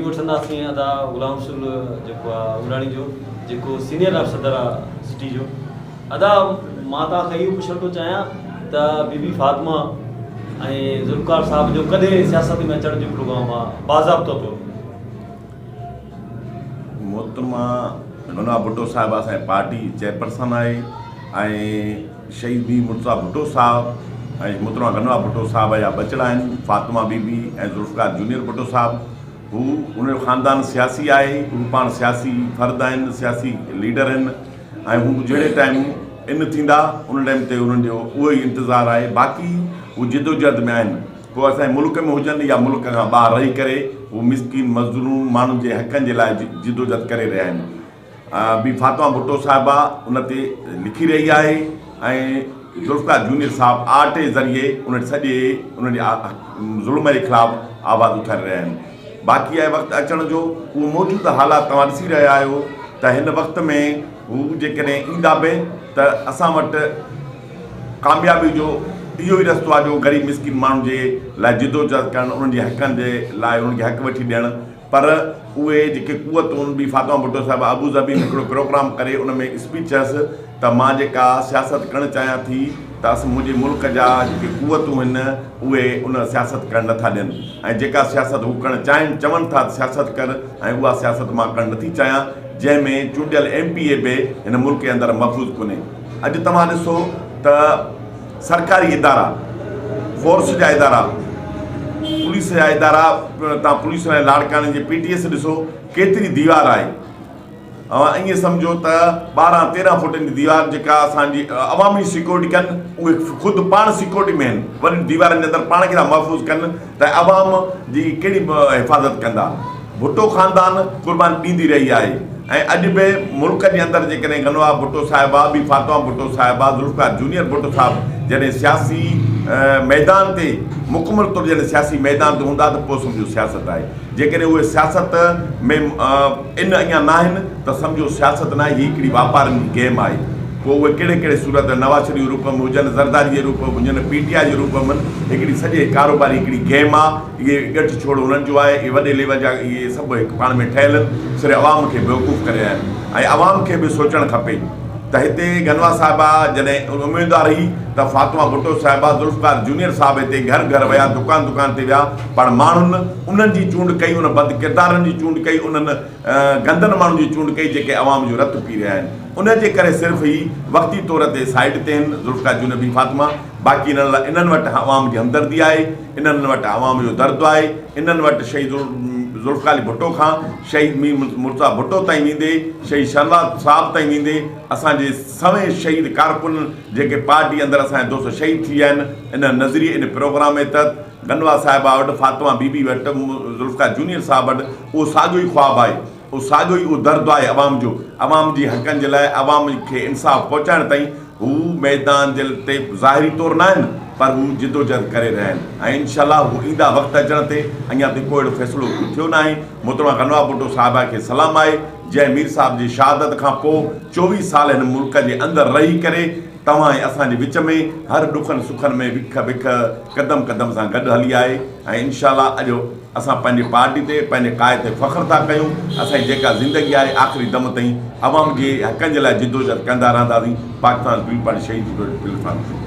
ويو وٺنداسين ادا غلام رسول جيڪو آ عمراڻي جو جيڪو سينيئر نائب صدر آ سٽي جو. ادا مان توهان کان اهو پڇڻ ٿو چاهيان ته بي بي فاطمه ۽ ذوالفقار صاحب جو ڪڏهن سياست ۾ اچڻ جو پروگرام آ باضابطو طور؟ محترمه غنا ڀٽو صاحب اسان جي پارٽي چيئرپرسن آهي ۽ شهيد مير مرتضيٰ ڀٽو صاحب ۽ محترمه غنا ڀٽو صاحب جا ٻچڙا آهن فاطمه بي بي ۽ ذوالفقار جونيئر ڀٽو صاحب. هو ان جو خاندان سياسي آهي، هو پاڻ سياسي فرد آهن، سياسي ليڊر آهن ۽ هو جهڙي ٽائيم ان ٿيندا ان ٽائيم تي انهن جو اهو ئي انتظار آهي باقي هو جدوجهد ۾ آهن پوء اسان جي ملڪ ۾ هجن يا ملڪ کان ٻاهر رهي ڪري هو مسڪين مظلوم ماڻهن جي حقن جي لاء جدوجهد ڪري رهيا آهن. بي فاطمه ڀٽو صاحبه ان تي لکي رهي آهي ۽ ذوالفقار جونيئر صاحب آرٽ جي ذريعي ان سڄي ان جي ظلم جي خلاف آواز اٿاري رهيا آهن. باقي آهي وقت اچڻ جو اهو موجوده حالات توهان ڏسي رهيا آهيو ته هن وقت ۾ هو جيڪڏهن ايندا به ته اسان وٽ ڪاميابي جو اهو ئي رستو آهي جو غريب مسڪين ماڻهن جي لاء جدوجهد ڪرڻ انهن جي حقن جي لاء انهن کي حق وٺي ڏيڻ پر اهي جيڪي قوتون به فاطمه ڀٽو صاحبه ابوظهبي ۾ هڪڙو پروگرام ڪري ان ۾ اسپيچ هيس ته مان جيڪا سياست ڪرڻ چاهيان ٿي ته اس منهنجي ملڪ جا جيڪي قوتون هن اهي ان سياست ڪرڻ نٿا ڏين ۽ جيڪا سياست هو ڪرڻ چاهين چون ٿا ته سياست ڪر ۽ اها سياست مان ڪرڻ نٿي چاهيان جنهن ۾ چونڊيل ايم پي اي به هن ملڪ جي اندر محفوظ ڪونهي اڄ توهان ڏسو ته سرڪاري ادارا، فورس جا ادارا، پوليس جا ادارا، تان پوليس ۽ لاڙڪاڻي جي پي ٽي ايس ڏسو ڪيتري ديوار آهي. اوهان ائين سمجهو ته 12 13 فوٽن جي ديوار جيڪا اسان جي عوامي سيڪيورٽي ڪن اهي خود پاڻ سيڪيورٽي ۾ آهن وڏين ديوارن جي اندر پاڻ کي ٿا محفوظ ڪن ته عوام جي ڪهڙي حفاظت ڪندا. ڀٽو خاندان قرباني ڏيندي رهي آهي ۽ اڄ به ملڪ جي اندر جيڪڏهن غنويٰ ڀٽو صاحبه به فاطمه ڀٽو صاحبه ذوالفقار جونيئر ڀٽو صاحب جڏهن سياسي ميدان تي مڪمل طور جڏهن سياسي ميدان تي هوندا ته پوء سمجهو سياست آهي جيڪڏهن اهي سياست ۾ ان اڃا ناهن ته سمجهو سياست ناهي هي هڪڙي واپارين جي گيم آهي پوء اهي ڪهڙي ڪهڙي صورت نواز شريف جي روپ ۾ هجن زرداري جي روپ ۾ هجن پي ٽي آء جي روپ ۾ هڪڙي سڄي ڪاروباري هڪڙي گيم آهي. اهي ڳٺ ڇوڙ انهن جو آهي، اهي وڏي ليول جا اهي سڀ هڪ پاڻ ۾ ٺهيل آهن، صرف عوام کي بيوقوف ڪري رهيا آهن ۽ عوام کي به سوچڻ کپي ته هتي غنوا صاحبه جڏهن اميدوار هئي ته فاطمه ڀٽو صاحبه، ذوالفقار جونيئر صاحب هتي گهر گهر ويا، دڪان دڪان تي ويا پر ماڻهن انهن جي چونڊ ڪئي، انهن بد ڪردارن جي چونڊ ڪئي، انهن گندن ماڻهن جي چونڊ ڪئي جيڪي عوام جو رت پي رهيا آهن، ان جي ڪري صرف هي وقتي طور تي سائيڊ تي آهن، ذوالفقار جونيئر بي فاطمه باقي انهن لاء انهن وٽ عوام جي همدردي آهي. انهن وٽ عوام جو درد آهي، انهن وٽ شهيد ذوالفقار علي ڀٽو کان شهيد مير مرتضيٰ ڀٽو تائين ويندي شهيد شهنواز صاحب تائين ويندي اسان جي سوين شهيد ڪارڪن جيڪي پارٽي اندر اسان جا دوست شهيد ٿي ويا آهن ان نظريي ان پروگرام جي تحت غنوا صاحبه وٽ فاطمه بي بي وٽ ذوالفقار جونيئر صاحب وٽ اهو ساڳيو ئي خواب آهي اهو ساڳيو ئي اهو درد آهي عوام جو عوام جي حقن جي لاء عوام کي انصاف پهچائڻ تائين هو ميدان جي تي ظاهري طور ناهن پر هو جدوجهد ڪري رهيا آهن ۽ انشاء الله هو ايندا وقت اچڻ تي اڃا تائين ڪو اهڙو فيصلو ٿيو ناهي محترمه غنوا ڀٽو صاحبه کي سلام آهي جنهن مير صاحب جي شهادت کان پوء 24 سال هن ملڪ جي اندر رهي ڪري توهان ۽ اسان جي وچ ۾ هر ڏکن سکن ۾ وک وک قدم قدم سان گڏ هلي آهي ۽ انشاء الله اڄ اسان پنهنجي پارٽي تي پنهنجي قائد تي فخر ٿا ڪيون، اسان جي جيڪا زندگي آهي آخري دم تائين عوام جي حقن جي لاء جدوجهد ڪندا رهنداسين، پاڪستان پيپلز پارٽي شهيد پليٽفارم.